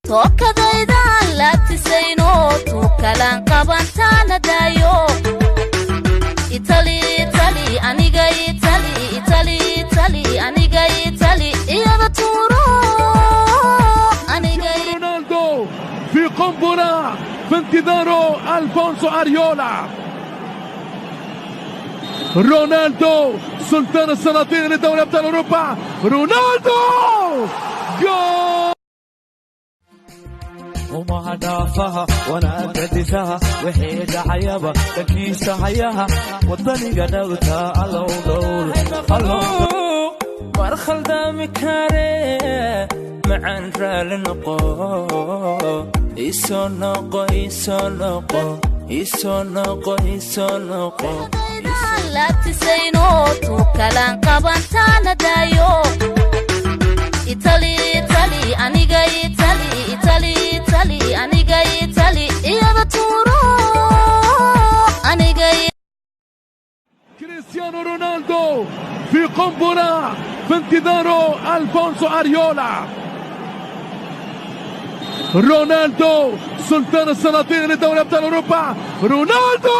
Tookadaydan laabtisayno tuukalaan qabantaana daayo. Itali, Itali, aniga Itali, Itali, Itali, aniga Itali, iyada tuuro aniga. رونالدو في قنبلة في انتظاره ألفونسو أريولا. رونالدو سلطان السلاطين لدوري أبطال أوروبا. رونالدو، جول! Umaha dhaafaha wanaagga dhisaha wixii dhacayaba dhankiisa hayaha wadaniga dhawta allow dhowr allow. War khaldaami kare macaan, raali noqo, isoo noqo, isoo noqo, isoo noqo, isoo noqo. Laabtisayno tuukalaan qabantaana daayo. Itali, Itali, aniga Itali, Itali, Itali, aniga Itali, iyada tuuro aniga. كريستيانو رونالدو في قنبلة في انتظاره ألفونسو أريولا. رونالدو سلطان السلاطين لدوري أبطال أوروبا. رونالدو،